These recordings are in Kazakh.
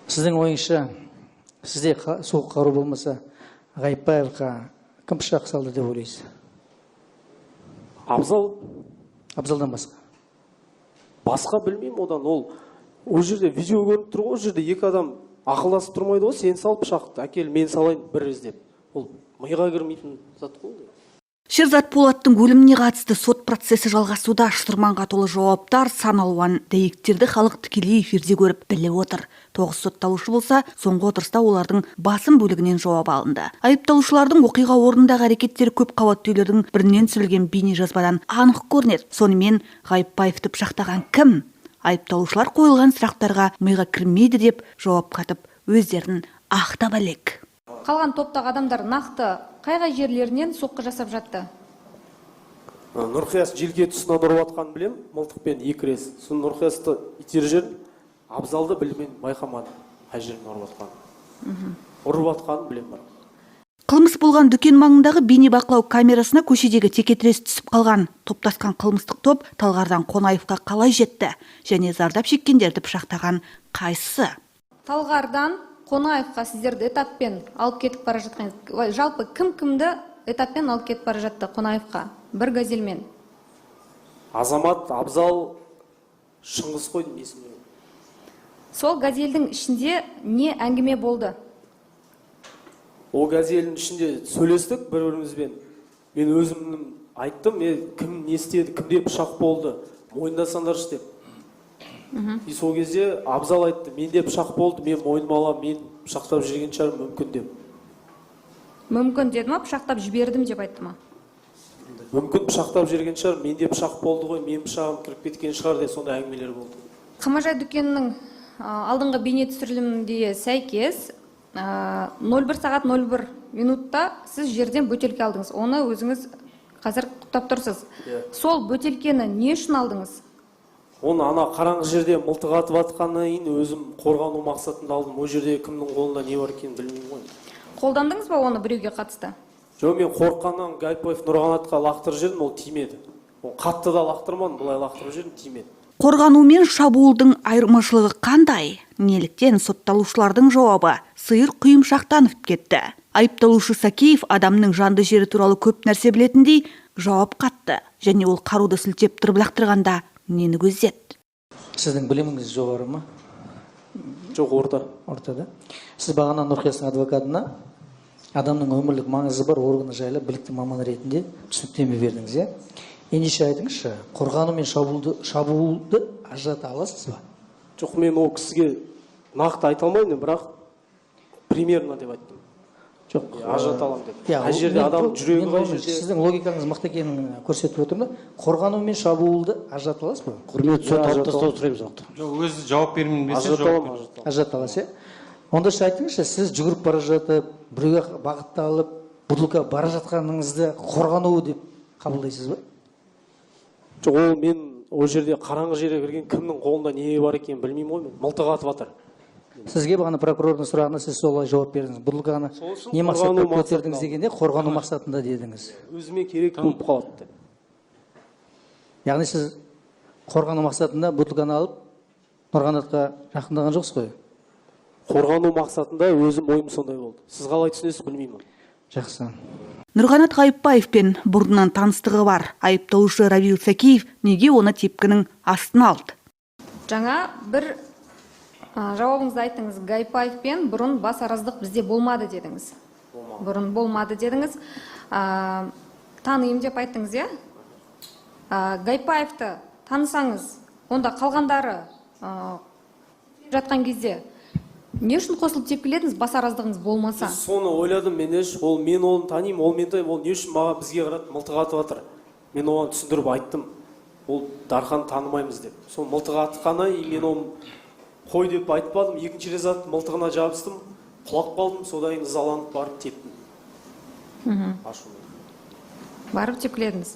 Сіздің ойыңызша, сізде суық қару болмаса, Ғайыпбаевқа кім пышақ салды деп ойлайсыз? Абзал. Абзалдан басқа? Басқа білмеймін одан. Ол жерде видео көрініп тұр ғой, ол жерде екі адам ақылдасып тұрмайды ғой, сен сал пышақты, әкел, мен салайын бір іздеп. Ол миға кірмейтін зат қой ол. Шерзат Полаттың өліміне қатысты сот процесі жалғасуда. Шытырманға толы жауаптар, сан алуан дәйектерді халық тікелей эфирде көріп, біліп отыр. Тоғыз сотталушы болса, соңғы отырыста олардың басым бөлігінен жауап алынды. Айыпталушылардың оқиға орнындағы әрекеттері көп қабатты үйлердің бірінен түсірілген бейне жазбадан анық көрінеді. Сонымен, Ғайыпбаевты пышақтаған кім? Айыпталушылар қойылған сұрақтарға миға кірмейді деп жауап қатып, өздерін ақтап әлек. Қалған топтағы адамдар нақты қай қай жерлерінен соққы жасап жатты? Нұрқияс желке тұсынан ұрып жатқанын білемін, мылтықпен екі рет. Сосын Нұрқиясты итеріп жібердім. Абзалды білмедім, байқамадым қай жерінен ұрып жатқанын. Ұрып жатқанын білемін бірақ. Қылмыс болған дүкен маңындағы бейнебақылау камерасына көшедегі текетірес түсіп қалған. Топтасқан қылмыстық топ Талғардан Қонаевқа қалай жетті және зардап шеккендерді пышақтаған қайсысы? Талғардан Қонаевқа сіздерді этаппен алып кетіп бара жатқан, ой, жалпы кім кімді этаппен алып кетіп бара жатты Қонаевқа бір газельмен? Азамат, Абзал, Шыңғыс қой деймін, есімде. Сол газельдің ішінде не әңгіме болды? Ол газельдің ішінде сөйлестік бір бірімізбен. Мен өзімнің айттым, е, кім не істеді, кімде пышақ болды, мойындасаңдаршы деп. И сол кезде Абзал айтты, менде пышақ болды, мен мойныма аламын, мен пышақтап жіберген шығармын мүмкін деп. Мүмкін деді ма, пышақтап жібердім деп айтты ма? Мүмкін, пышақтап жіберген шығар, менде пышақ болды ғой, менің пышағым кіріп кеткен шығар деп, сондай әңгімелер болды. Қамажай дүкенінің алдыңғы бейне түсірілімінде сәйкес, 01 сағат 01 минутта сіз жерден бөтелке алдыңыз. Оны өзіңіз қазір құптап тұрсыз. Иә. Сол бөтелкені не үшін алдыңыз? Оны ана қараңғы жерде мылтық атып атқаннан кейін өзім қорғану мақсатында алдым. Ол жерде кімнің қолында не бар екенін білмеймін ғой. Қолдандыңыз ба оны біреуге қатысты? Жоқ, мен қорыққаннан Гайпаев Нұрғанатқа лақтырып жібердім, ол тимеді. Ол қатты да лақтырмадым, былай лақтырып жібердім, тимеді. Қорғану мен шабуылдың айырмашылығы қандай? Неліктен сотталушылардың жауабы сиыр құйымшақтанып кетті? Айыпталушы Сакеев адамның жанды жері туралы көп нәрсе білетіндей жауап қатты және ол қаруды сілтеп тұрып лақтырғанда нені көздеді? Сіздің біліміңіз жоғары ма? Жоқ, орта. Ортада. Сіз бағана Нұрқиястың адвокатына адамның өмірлік маңызы бар органы жайлы білікті маман ретінде түсініктеме бердіңіз, иә? Ендеше айтыңызшы, қорғану мен шабуылды ажырата аласыз ба? Жоқ, мен ол кісіге нақты айта алмаймын, бірақ примерно деп айттым. Жоқ. Иә, ажырата аламын деп. Иә, Қай жерде адам жүрегі, мен қай оны жерде. Сіздің логикаңыз мықты екенін көрсетіп отырмын да. Қорғану мен шабуылды ажырата аласыз ба? Құрметті сот, Иә, алып ажырата тастауды сұраймыз сұрақты. Жоқ, өзі жауап бермеймін десе, Ажырата жауап аламын, бер. ажырата аламын. Ажырата аласыз, иә? Онда сіз айтыңызшы, сіз жүгіріп бара жатып, біреуге бағытталып бутылка бара жатқаныңызды қорғану деп қабылдайсыз ба? Жоқ, ол мен ол жерде қараңғы жерге кірген, кімнің қолында не бар екенін білмеймін ғой мен. Мылтық атып жатыр. Сізге бағана прокурордың сұрағына сіз солай жауап бердіңіз. Бутылканы Сол үшін не мақсатта қорғану көтердіңіз мақсатында. дегенде, қорғану мақсатында дедіңіз. Өзіме керек болып қалады деп. Яғни сіз қорғану мақсатында бутылканы алып, Нұрғанатқа жақындаған жоқсыз ғой? Қорғану мақсатында, өзім ойым сондай болды. Сіз қалай түсінесіз, білмеймін. Жақсы. Нұрғанат Ғайыпбаевпен бұрыннан таныстығы бар айыпталушы Равил Сәкеев неге оны тепкінің астына алды? Жаңа бір жауабыңызда айттыңыз, Гайпаевпен бұрын бас араздық бізде болмады дедіңіз. Бұрын болмады дедіңіз. Танимын деп айттыңыз, иә? Гайпаевты танысаңыз, онда қалғандары жатқан кезде не үшін қосылып тепкіледіңіз, бас араздығыңыз болмаса? Соны ойладым мен де. Ол мен оны танимын, ол мені танимын, ол не үшін маған, бізге қарады, мылтық атып жатыр? Мен оған түсіндіріп айттым, ол Дархан танымаймыз деп. Сол мылтық атқаны, и мен оны қой деп айтпадым. Екінші рет атып, мылтығына жабыстым, құлап қалдым. Содан кейін ызаланып барып тептім ашумен. Барып тепкіледіңіз.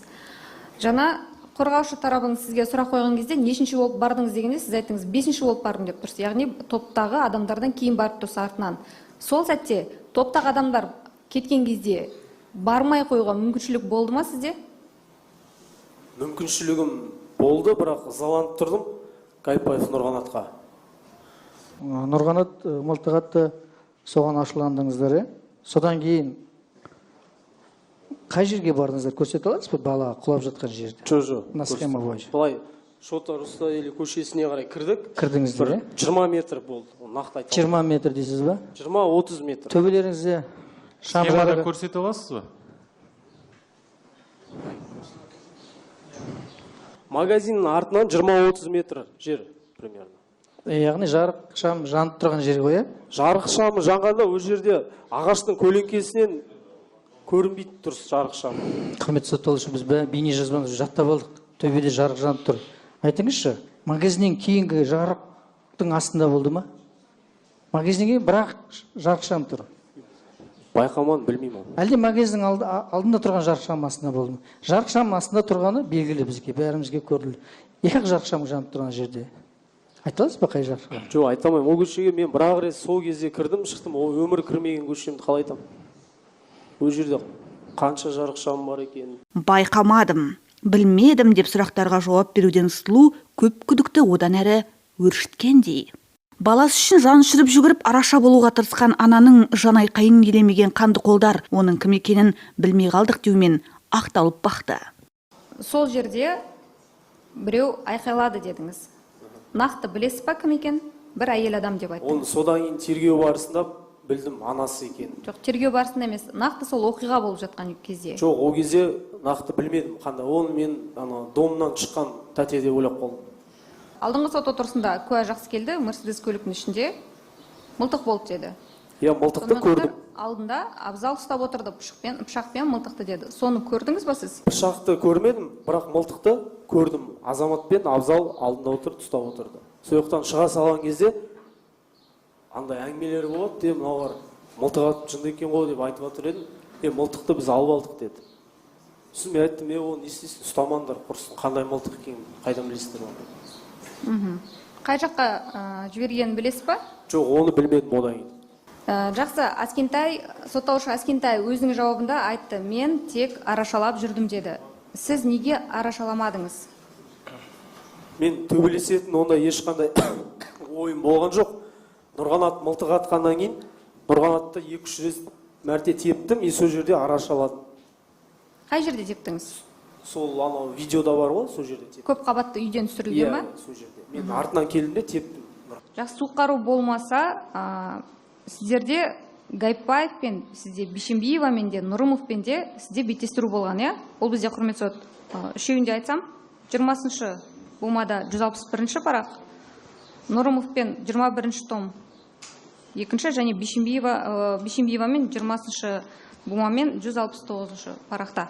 Жаңа қорғаушы тарабыңыз сізге сұрақ қойған кезде, нешінші болып бардыңыз дегенде, сіз айттыңыз, бесінші болып бардым деп тұрсыз. Яғни топтағы адамдардан кейін барып тұрсыз, артынан. Сол сәтте топтағы адамдар кеткен кезде бармай қоюға мүмкіншілік болды ма сізде? Мүмкіншілігім болды, бірақ ызаланып тұрдым Гайпаев Нұрғанатқа. Нұрғанат мылтық атты, соған ашуландыңыздар, иә? Содан кейін қай жерге бардыңыздар, көрсете аласыз ба бала құлап жатқан жерді? Жоқ. Мына схема бойынша. Былай Шота Руставели көшесіне қарай кірдік. Кірдіңіздер, иә? 20 метр болды, нақты айта алмаймын. 20 метр дейсіз ба? 20-30 метр. Төбелеріңізде шам Схемада жарығы. көрсете аласыз ба? Магазиннің артынан 20-30 метр жер примерно. Яғни жарық шам жанып тұрған жер ғой, иә? Жарық шамы жанғанда ол жерде ағаштың көлеңкесінен көрінбейді дұрыс жарық шамы. Құрметті сотталушы, біз бейне жазбаны жаттап алдық. Төбеде жарық жанып тұр. Айтыңызшы, магазиннен кейінгі жарықтың астында болды ма? Магазиннен кейін бірақ жарық шам тұр. Байқамадым, білмеймін оны. Әлде магазиннің алдында тұрған жарық шам астында болды ма? Жарық шам астында тұрғаны белгілі бізге, бәрімізге көрінді. Екі жарық шам жанып тұрған жерде. Айта аласыз ба қай жарық шам? Жоқ, айта алмаймын. Ол көшеге мен бір-ақ рет сол кезде кірдім, шықтым. Ол өмір кірмеген көшемді қалай айтамын? Ол жерде қанша жарық шам бар екенін. Байқамадым, білмедім деп сұрақтарға жауап беруден сұлу көп күдікті одан әрі өршіткендей. Баласы үшін жан ұшырып жүгіріп араша болуға тырысқан ананың жан айқайын елемеген қанды қолдар оның кім екенін білмей қалдық деумен ақталып бақты. Сол жерде біреу айқайлады дедіңіз. Нақты білесіз ба кім екен? Бір әйел адам деп айттыңыз. Оны содан кейін тергеу барысында білдім анасы екенін. Жоқ, тергеу барысында емес, нақты сол оқиға болып жатқан кезде. Жоқ, ол кезде нақты білмедім қандай. Оны мен ана домнан шыққан тәте деп ойлап қалдым. Алдыңғы сот отырысында куә жақсы келді, Мерседес көліктің ішінде мылтық болды деді. Иә, мылтықты көрдім. Алдында Абзал ұстап отырды пышақпен мылтықты деді. Соны көрдіңіз ба сіз? Пышақты көрмедім, бірақ мылтықты көрдім. Азамат пен Абзал алдында отырып ұстап отырды. Сол жақтан шыға салған кезде андай әңгімелер болады, де мыналар мылтық атып жынды екен ғой деп айтып жатыр едім. Мылтықты біз алып алдық деді. Сосын мен айттым, оны не істейсің, ұстамаңдар, құрсын, қандай мылтық екенін қайдан білесіздер оны. Қай жаққа жібергенін білесіз ба? Жоқ, оны білмедім одан кейін. Жақсы, Аскентай, сотталушы Аскентай өзінің жауабында айтты, мен тек арашалап жүрдім деді. Сіз неге арашаламадыңыз? Мен төбелесетін онда ешқандай ойым болған жоқ. Нұрғанат мылтық атқаннан кейін Нұрғанатты 2-3 мәрте тептім, и сол жерде арашаладым. Қай жерде тептіңіз? Сол анау видеода бар ғой, сол жерде тептім. Көп қабатты үйден түсірілген ма? Иә, сол жерде. Мен артынан келдім де тептім. Жақсы, суық қару болмаса, сіздерде Гайпаевпен, сізде Бишімбиевамен де, Нұрымовпен де сізде беттестіру болған, иә? Ол бізде құрметті сот, үшеуін де айтсам, 20-шы бумада 161-ші парақ, Нұрымовпен 21-ші том 2-ші және Бишімбиевамен 20-шы бумамен 169-шы парақта.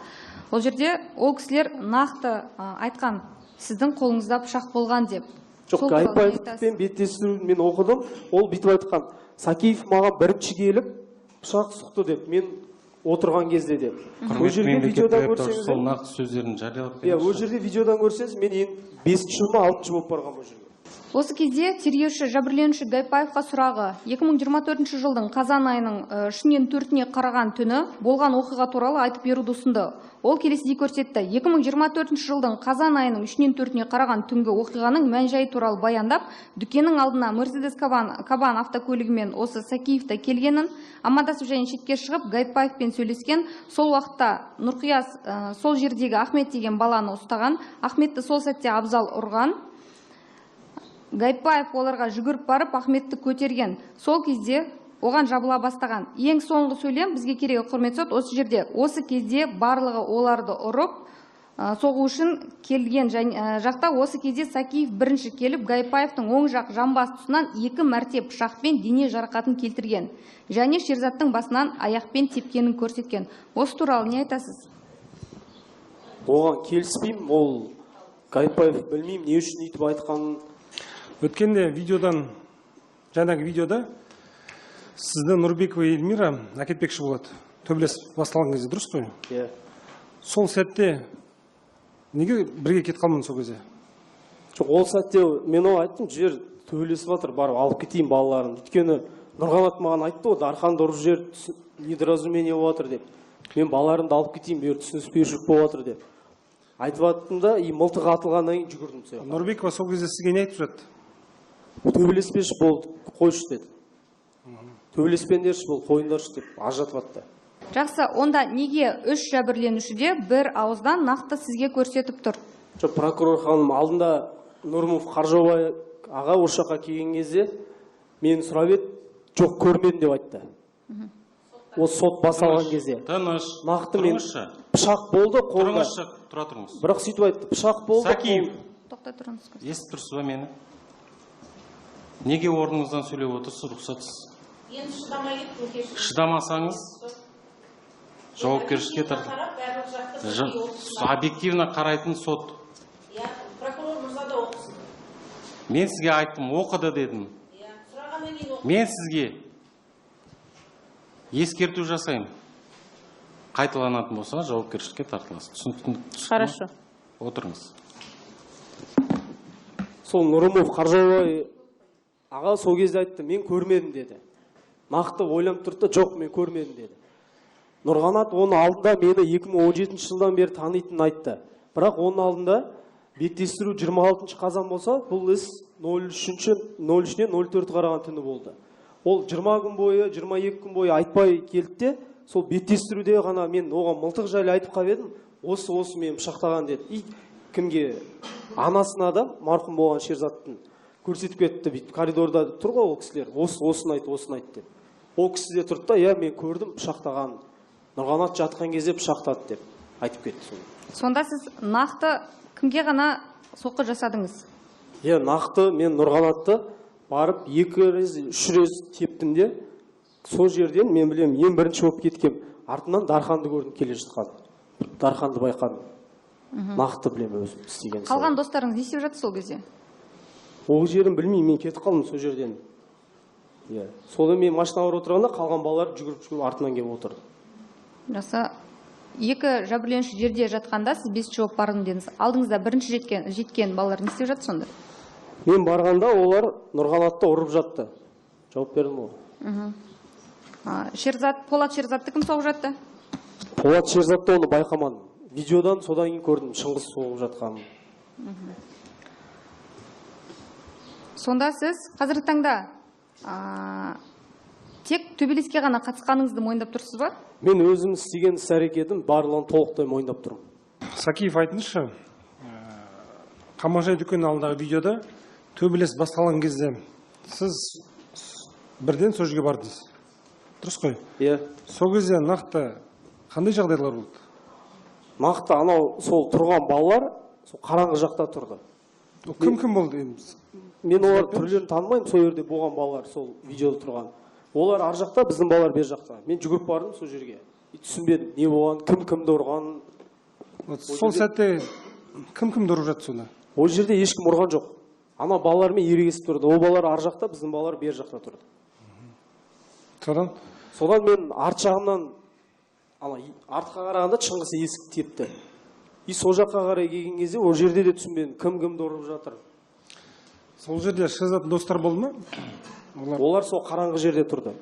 Ол жерде ол кісілер нақты айтқан, сіздің қолыңызда пышақ болған деп. Жоқ, Гайпаевпен беттестіру мен оқыдым, ол бүйтіп айтқан, Сакиев маған бірінші келіп пышақ сұқты деп, мен отырған кезде деп. Ол жерде видеодан көрсеңіз, сол нақты сөздерін жариялап беріңізші. Иә, ол жерде видеодан көрсеңіз, мен ең 5-ші ма 6-шы болып барған ол жерге. Осы кезде тергеуші жәбірленуші Гайпаевқа сұрағы 2024 жылдың қазан айының 3-нен 4-не қараған түні болған оқиға туралы айтып беруді ұсынды. Ол келесідей көрсетті. 2024 жылдың қазан айының 3-нен 4-не қараған түнгі оқиғаның мән-жайы туралы баяндап, дүкеннің алдына Мерседес Кабан автокөлігімен осы Сакиевта келгенін, амандасып және шетке шығып Гайпаевпен сөйлескен. Сол уақытта Нұрқияс сол жердегі Ахмет деген баланы ұстаған. Ахметті сол сәтте Абзал ұрған. Гайпаев оларға жүгіріп барып Ахметті көтерген. Сол кезде оған жабыла бастаған. Ең соңғы сөйлем бізге керегі, құрметті сот, осы жерде. Осы кезде барлығы оларды ұрып, соғу үшін келген жақта осы кезде Сакиев бірінші келіп Гайпаевтың оң жақ жамбас тұсынан 2 мәрте пышақпен дене жарақатын келтірген және Шерзаттың басынан аяқпен тепкенін көрсеткен. Осы туралы не айтасыз? Оған келіспеймін. Ол Гайпаев білмеймін не үшін өйтіп айтқанын. Өткенде видеодан, жаңағы видеода сізді Нұрбекова Эльмира әкетпекші болады. Төбелес басталған кезде, дұрыс қой? Иә. Сол сәтте неге бірге кетіп қалмадың сол кезде? Жоқ, ол сәтте мен оған айттым, жер төбелесіп жатыр, барып алып кетейін балаларын. Өйткені Нұрғанат маған айтты ғой, Дарханды ұрып жіберіп, недоразумение болып жатыр деп. Мен балаларымды алып кетейін, бұл жерде түсініспеушілік болып жатыр деп. Айтып аттым да, и мылтық атылғаннан кейін жүгірдім сол жаққа. Нұрбекова сол кезде сізге не айтып жатты? Төбелеспеші болды, қойшы деді. Төбелеспеңдерші болды, қойыңдаршы деп ажыратып атты. Жақсы, онда неге 3 жәбірленуші де бір ауыздан нақты сізге көрсетіп тұр? Жоқ, прокурор ханым, алдында Нұрымов Қаржаубай аға осы жаққа келген кезде мені сұрап еді, жоқ көрмедім деп айтты. Ол сот басталған кезде. Тыныш. Нақты мен пышақ болды қолында. Тұрыңызшы, тұра тұрыңыз. Бірақ сөйтіп айтты, пышақ болды. Сакиев. Тоқтай тұрыңыз. Естіп тұрсыз ба мені? Неге орныңыздан сөйлеп отырсыз, рұқсатсыз? Енді шыдамай кеттім, кешіріңіз. Шыдамасаңыз жауапкершілікке тартылады. Объективно қарайтын сот. Иә, прокурор мырза да оқысын. Мен сізге айттым, оқыды дедім. Иә, сұрағаннан кейін оқыды. Мен сізге ескерту жасаймын. Қайталанатын болса, жауапкершілікке тартыласыз. Түсінікті? Хорошо. Отырыңыз. Сол Нұрымов Қаржаубай аға сол кезде айтты, мен көрмедім деді. Нақты ойланып тұрды да, жоқ, мен көрмедім деді. Нұрғанат оның алдында мені 2017 жылдан бері танитынын айтты. Бірақ оның алдында беттестіру 26 қазан болса, бұл іс 03-нен 04 қараған түні болды. Ол 20 күн бойы, 22 күн бойы айтпай келді де, сол беттестіруде ғана мен оған мылтық жайлы айтып қалып едім, осы мені пышақтаған деді. И кімге? Анасына да, марқұм болған Шерзаттың көрсетіп кетті, бүйтіп коридорда тұр ғой ол кісілер, осыны айт, осыны айт деп. Ол кісі де тұрды да, иә, мен көрдім пышақтағанын. Нұрғанат жатқан кезде пышақтады деп айтып кетті соны. Сонда сіз нақты кімге ғана соққы жасадыңыз? Иә, нақты мен Нұрғанатты барып 2 рет, 3 рет тептім де, сол жерден мен білемін, ең бірінші болып кеткем. Артынан Дарханды көрдім келе жатқан. Дарханды байқадым. Нақты білемін өзім істеген. Қалған достарыңыз не істеп жатты сол кезде? Ол жерін білмеймін, мен кетіп қалдым сол жерден. Иә. Содан мен машинаға отырғанда қалған балалар жүгіріп-жүгіріп артынан келіп отырды. Жақсы. 2 жәбірленуші жерде жатқанда сіз 5-ші болып бардым дедіңіз. Алдыңызда бірінші жеткен балалар не істеп жатты сонда? Мен барғанда олар Нұрғанатты ұрып жатты. Жауап бердім ғой. Шерзат, Полат Шерзатты кім соғып жатты? Полат Шерзатты оны байқамадым. Видеодан содан кейін көрдім, Шыңғыс соғып жатқанын. Сонда сіз қазіргі таңда тек төбелеске ғана қатысқаныңызды мойындап тұрсыз ба? Мен өзім істеген іс-әрекетім барлығын толықтай мойындап тұрмын. Сакиев, айтыңызшы, Қамажай дүкенінің алдындағы видеода төбелес басталған кезде сіз бірден сол жерге бардыңыз. Дұрыс қой? Иә. Сол кезде нақты қандай жағдайлар болды? Нақты анау сол тұрған балалар сол қараңғы жақта тұрды. Кім-кім болды енді? Мен олар түрлерін танымаймын, сол жерде болған балалар, сол видеода тұрған. Олар ар жақта, біздің балалар бер жақта. Мен жүгіріп бардым сол жерге. Түсінбедім, не болған, кім кімді ұрған. Сол сәтте кім кімді ұрып жатты сонда? Ол жерде ешкім ұрған жоқ. Ана балалармен ерегесіп тұрды. Ол балалар ар жақта, біздің балалар бер жақта тұрды. Содан? Содан мен арт жағымнан, ана артқа қарағанда Шыңғыс есік тепті. И сол жаққа қарай келген кезде ол жерде де түсінбедім, кім кімді ұрып жатыр. Сол жерде Шерзаттың достары болды ма? Олар сол қараңғы жерде тұрды.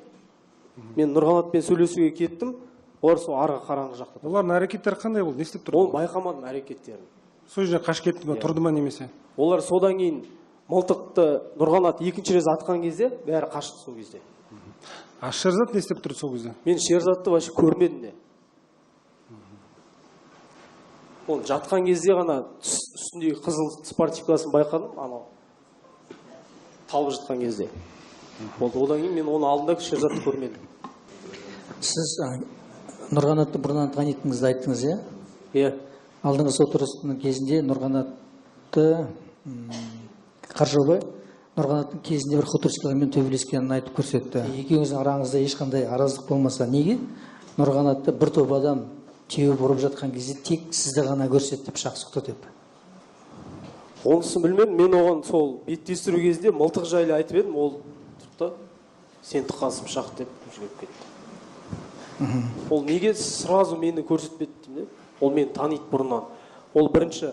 Мен Нұрғанатпен сөйлесуге кеттім, олар сол арғы қараңғы жақта тұрды. Олардың әрекеттері қандай болды? Не істеп тұрды? Оны байқамадым әрекеттерін. Сол жерде қашып кетті ме, тұрды ма немесе? Олар содан кейін мылтықты Нұрғанат екінші рет атқан кезде бәрі қашты сол кезде. А Шерзат не істеп тұрды сол кезде? Мен Шерзатты вообще көрмедім де. Ол жатқан кезде ғана үстіндегі қызыл спортивкасын байқадым, анау талып жатқан кезде. Болды, одан кейін мен оның алдында Шерзатты көрмедім. Сіз Нұрғанатты бұрыннан танитыныңызды айттыңыз, иә? Иә. Алдыңғы сот отырысының кезінде Нұрғанатты Қаржаубай Нұрғанаттың кезінде бір хуторскийлермен төбелескенін айтып көрсетті. Екеуіңіздің араңызда ешқандай араздық болмаса, неге Нұрғанатты бір топ адам теуіп ұрып жатқан кезде тек сізді ғана көрсетті, пышақ сұқты деп? Онысын білмедім. Мен оған сол беттестіру кезінде мылтық жайлы айтып едім, ол тұрды, сен тыққансың пышақ деп жүгіріп кетті. Ол неге сразу мені көрсетпеді деймін де? Ол мені таниды бұрыннан. Ол бірінші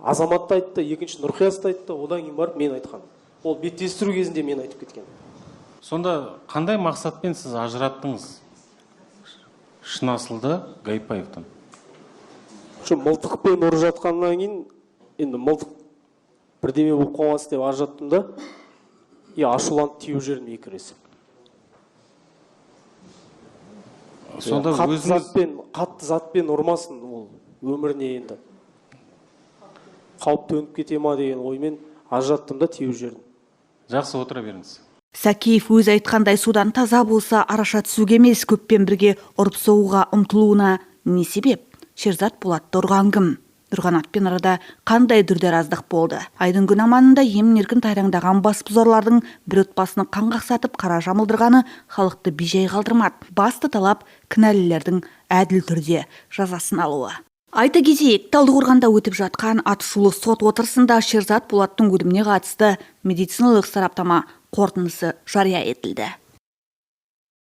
Азаматты айтты, екінші Нұрқиясты айтты, одан кейін барып мен айтқан. Ол беттестіру кезінде мен айтып кеткен. Сонда қандай мақсатпен сіз ажыраттыңыз Шынасылды Гайпаевтан? Şu мылтықпен ұрып жатқаннан кейін енді мылтық бірдеме болып қалмас деп ажыраттым да. И ашуланып теуіп жібердім екі рет. Сонда қатты өзіңіз затпен, қатты затпен ұрмасын, ол өміріне енді қауіп төніп кете ма деген оймен ажыраттым да теуіп жібердім. Жақсы, отыра беріңіз. Сәкиев өзі айтқандай судан таза болса, араша түсуге емес, көппен бірге ұрып соғуға ұмтылуына не себеп? Шерзат Болатты ұрған кім? Нұрғанатпен арада қандай дүрдараздық болды? Айдың күн аманында емін еркін тайраңдаған басбұзарлардың бір отбасыны қан қақсатып, қара жамылдырғаны халықты бейжай қалдырмады. Басты талап — кінәлілердің әділ түрде жазасын алуы. Айта кетейік, Талдықорғанда өтіп жатқан атышулы сот отырысында Шерзат Болаттың өліміне қатысты медициналық сараптама қорытындысы жария етілді.